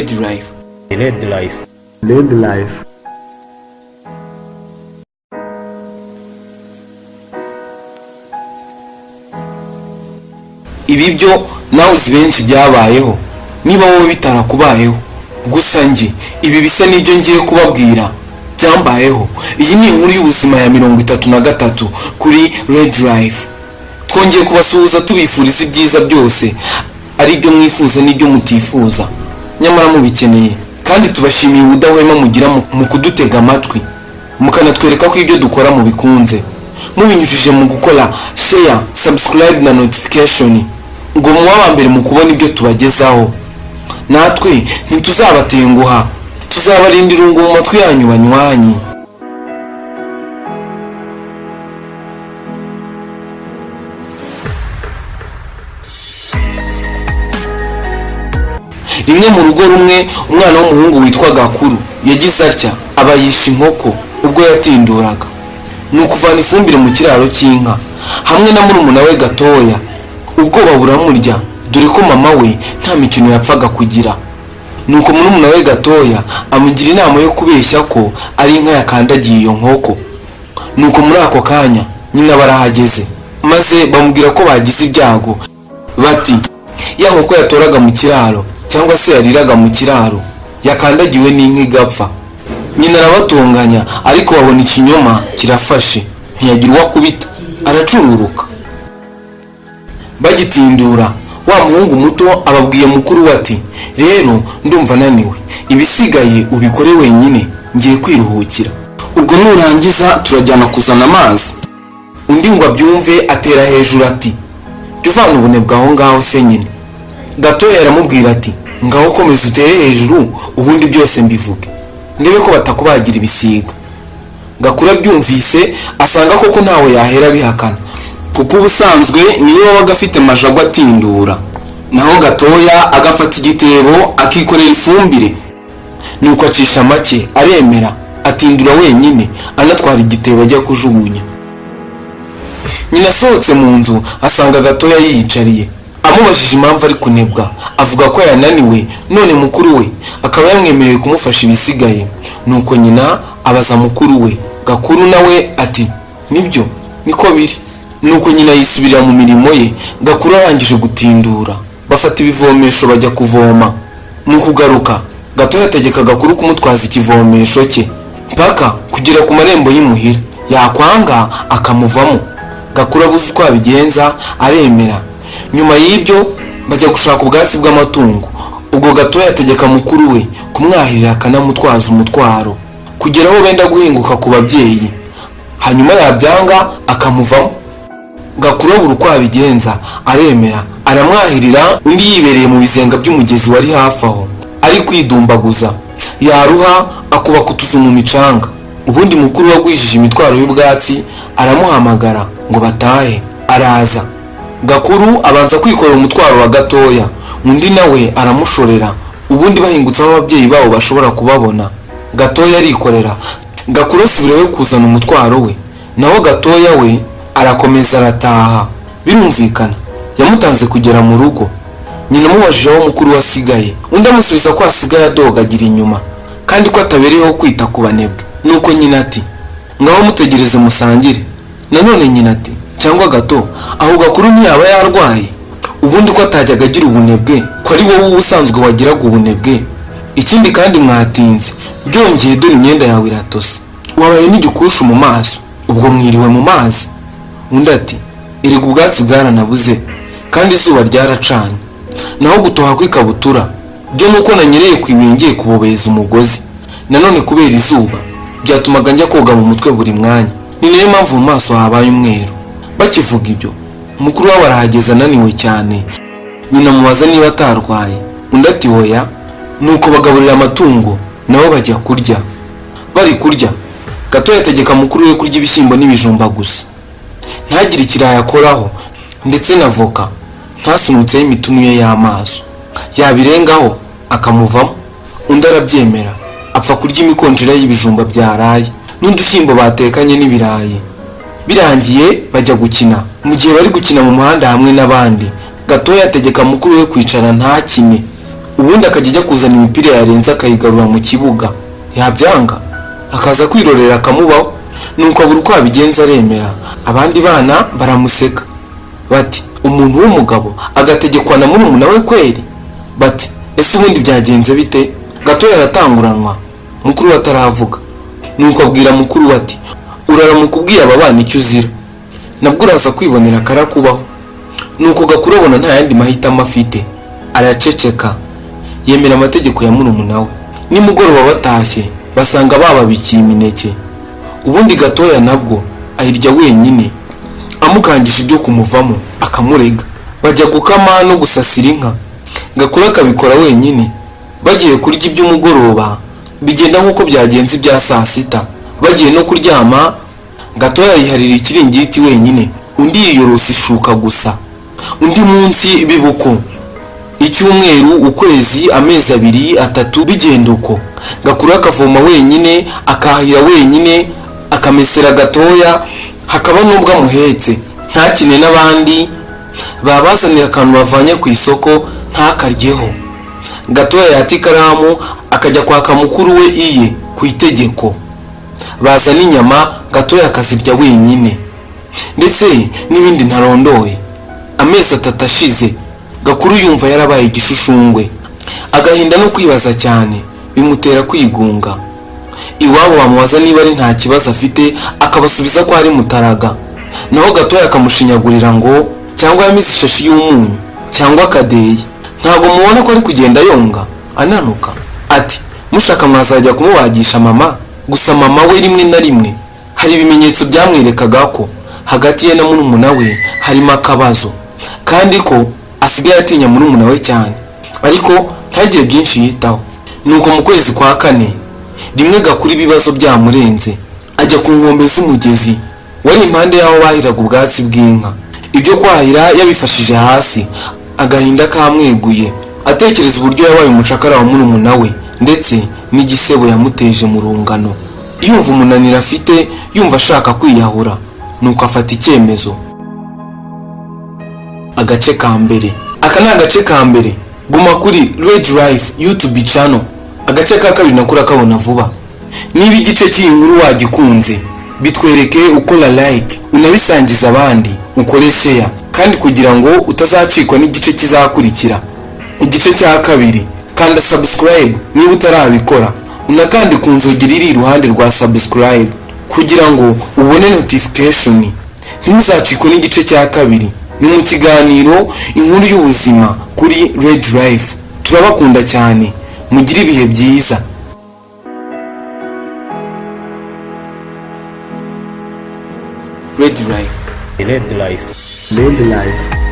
Red Life. Red Life. Red Life. Ibi byo nawe uzi benshi byabayeho, niba wowe bitarakubayeho. Gusa njye ibi bisa n'ibyo ngiye kubabwira byambayeho. Iyi ni inkuru y'ubuzima ya 33 kuri Red Life. Twongeye kubasuhuza tubifuriza ibyiza byose, ari ibyo mwifuza n'ibyo mutifuza nyamara mubikeneye, kandi tubashimiye ubudahwema mugira mu kudutega amatwi, mukanatwereka ko ibyo dukora mubikunze, mubinyujije mu gukora share, subscribe na notification, ngo mube aba mbere mu kubona ibyo tubagezaho. Natwe ntituzabatenguha, tuzabarinda irungu mu matwi yanyu banywanyi. Rimwe mu rugo rumwe, umwana w'umuhungu witwa Gakuru yagize atya aba yishe inkoko ubwo yatinduraga, ni ukuvana ifumbire mu kiraro cy'inka hamwe na murumuna we Gatoya. Ubwoba buramurya, dore ko mama we nta mikino yapfaga kugira. Nuko murumuna we Gatoya amugira inama yo kubeshya ko ari inka yakandagiye iyo nkoko. Nuko muri ako kanya nyina barahageze, maze bamubwira ko bagize ibyago, bati ya nkoko yatoraga mu kiraro cyangwa se yariraga mu kiraro yakandagiwe n'inka igapfa. Nyina arabatonganya, ariko babona ikinyoma kirafashe, ntiyagira uwo akubita, aracururuka. Bagitindura, wa muhungu muto ababwiye mukuru we ati: "Rero ndumva naniwe, ibisigaye ubikore wenyine, ngiye kwiruhukira. Ubwo nurangiza turajyana kuzana amazi." Undi ngo abyumve atera hejuru ati: "Jya uvana ubunebwe aho ngaho se nyine." Gatoya aramubwira ati: "Ngaho komeza utere hejuru, ubundi byose mbivuge ndebe ko batakubagira ibisiga." Gakuru abyumvise asanga koko ntawe yahera abihakana, kuko ubusanzwe niwe wabaga afite amajagwa atindura, naho Gatoya agafata igitebo akikorera ifumbire. Nuko acisha make aremera, atindura wenyine, anatwara igitebo ajya kujugunya. Nyina asohotse mu nzu asanga Gatoya yiyicariye. Amubajije impamvu ari kunebwa, avuga ko yananiwe, none mukuru we akaba yamwemereye kumufasha ibisigaye. Nuko nyina abaza mukuru we Gakuru, nawe ati: "Nibyo, niko biri." Nuko nyina yisubirira mu mirimo ye. Gakuru arangije gutindura, bafata ibivomesho bajya kuvoma. Mu kugaruka, Gatoya ategeka Gakuru kumutwaza ikivomesho cye mpaka kugera ku marembo y'imuhira, yakwanga akamuvamo. Gakuru abuze uko abigenza aremera. Nyuma y'ibyo bajya gushaka ubwatsi bw'amatungo. Ubwo Gatoya ategeka mukuru we kumwahirira akanamutwaza umutwaro kugera aho benda guhinguka ku babyeyi, hanyuma yabyanga akamuvamo. Gakuru abura uko abigenza aremera, aramwahirira. Undi yibereye mu bizenga by'umugezi wari hafi aho ari kwidumbaguza, yaruha akubaka utuzu mu micanga. Ubundi mukuru wagwijije imitwaro y'ubwatsi aramuhamagara ngo batahe, araza. Gakuru abanza kwikorera umutwaro wa Gatoya, undi nawe aramushorera. Ubundi bahingutse aho ababyeyi babo bashobora kubabona, Gatoya arikorera, Gakuru asubirayo kuzana umutwaro we, naho Gatoya we arakomeza arataha. Birumvikana yamutanze kugera mu rugo. Nyina amubajije aho mukuru we asigaye, undi amusubiza ko asigaye adogagira inyuma, kandi ko atabereyeho kwita ku banebwe. Nuko nyina ati: "Ngaho mutegereze musangire." Nanone nyina ati: "Cyangwa Gato, aho Gakuru ntiyaba yarwaye? Ubundi ko atajyaga agira ubunebwe, ko ari wowe ubusanzwe wagiraga ubunebwe? Ikindi kandi mwatinze, byongeye dore imyenda yawe iratose, wabaye n'igikushu mu maso, ubwo mwiriwe mu mazi." Undi ati: "Erega ubwatsi bwaranabuze kandi izuba ryaracanye, naho gutoha kw'ikabutura byo nuko nanyereye ku ibuye ngiye kubobeza umugozi. Nanone kubera izuba byatumaga njya koga mu mutwe buri mwanya, ni nayo mpamvu mu maso habaye umweru." Bakivuga ibyo, mukuru wabo arahageze ananiwe cyane. Nyina amubaza niba atarwaye, undi ati: "Oya." Nuko bagaburira amatungo, nabo bajya kurya. Bari kurya, Gatoya ategeka mukuru we kurya ibishyimbo n'ibijumba gusa, ntagire ikirayi akoraho, ndetse na voka ntasunutseho imitunu ye y'amaso, yabirengaho akamuvamo. Undi arabyemera, apfa kurya imikonjera y'ibijumba byaraye n'udushyimbo batekanye n'ibirayi. Birangiye bajya gukina. Mu gihe bari gukina mu muhanda hamwe n'abandi, Gatoya ategeka mukuru we kwicara ntakine. Ubundi akajya ajya kuzana imipira yarenze akayigarura mu kibuga, yabyanga akaza kwirorera akamubaho. Nuko abura uko abigenza, aremera. Abandi bana baramuseka bati: "Umuntu w'umugabo agategekwa na murumuna we kweri?" Bati: "Ese ubundi byagenze bite?" Gatoya aratanguranwa, mukuru we ataravuga. Nuko abwira mukuru we ati: "Uraramuka ubwiye aba bana icyo uzira, nabwo uraza kwibonera karakubaho." Nuko Gakuru abona nta yandi mahitamo afite, araceceka, yemera amategeko ya murumuna we. Nimugoroba batashye, basanga bababikiye imineke. Ubundi Gatoya nabwo ayirya wenyine, amukangisha ibyo kumuvamo, akamurega. Bajya gukama no gusasira inka, Gakuru akabikora wenyine. Bagiye kurya iby'umugoroba, bigenda nk'uko byagenze ibya saa sita. Bagiye no kuryama, Gatoya yiharira ikiringiti wenyine, undi yiyorosa ishuka gusa. Undi munsi biba uko, icyumweru, ukwezi, amezi 2, 3, bigenda uko. Gakuru akavoma wenyine, akahira wenyine, akamesera Gatoya, hakaba n'ubwo amuhetse, ntakine n'abandi. Babazanira akantu bavanye ku isoko, ntakaryeho. Gatoya yata ikaramu, akajya kwaka mukuru we iye ku itegeko. Bazana inyama, Gatoya akazirya wenyine, ndetse n'ibindi ntarondoye. Amezi 3 ashize, Gakuru yumva yarabaye igishushungwe. Agahinda no kwibaza cyane bimutera kwigunga. Iwabo bamubaza niba ari nta kibazo afite, akabasubiza ko ari mutaraga. Naho Gatoya akamushinyagurira ngo cyangwa yamize ishashi y'umunyu cyangwa akadeye, ntabwo mubona ko ari kugenda yonga ananuka? Ati: "Mushaka mwazajya kumubagisha mama." Gusa mama we rimwe na rimwe hari ibimenyetso byamwerekaga ko hagati ye na murumuna we harimo akabazo, kandi ko asigaye atinya murumuna we cyane, ariko ntagire byinshi yitaho. Nuko mu kwezi kwa kane, rimwe Gakuru ibibazo byamurenze, ajya ku nkombe z'umugezi wari impande y'aho bahiraga ubwatsi bw'inka. Ibyo kwahira yabifashije hasi, agahinda kamweguye, atekereza uburyo yabaye umucakara wa murumuna we, ndetse n'igisebo yamuteje mu rungano. Yumva umunaniro afite, yumva ashaka kwiyahura. Nuko afata icyemezo. Agace ka mbere, aka ni agace ka mbere. Guma kuri Red Life YouTube channel, agace ka kabiri nako urakabona vuba. Niba igice cy'iyi nkuru wagikunze, bitwereke ukora like, unabisangiza abandi, ukore share kandi, kugira ngo utazacikwa n'igice kizakurikira, igice cya kabiri. Kanda subscribe niba utarabikora, unakande ku nzogera iri iruhande rwa subscribe kugira ngo ubone notification. Ntimuzacikwe n'igice cya kabiri. Ni mu kiganiro Inkuru y'Ubuzima kuri Red Life. Turabakunda cyane, mugire ibihe byiza. Red Life. Red Life. Red Life.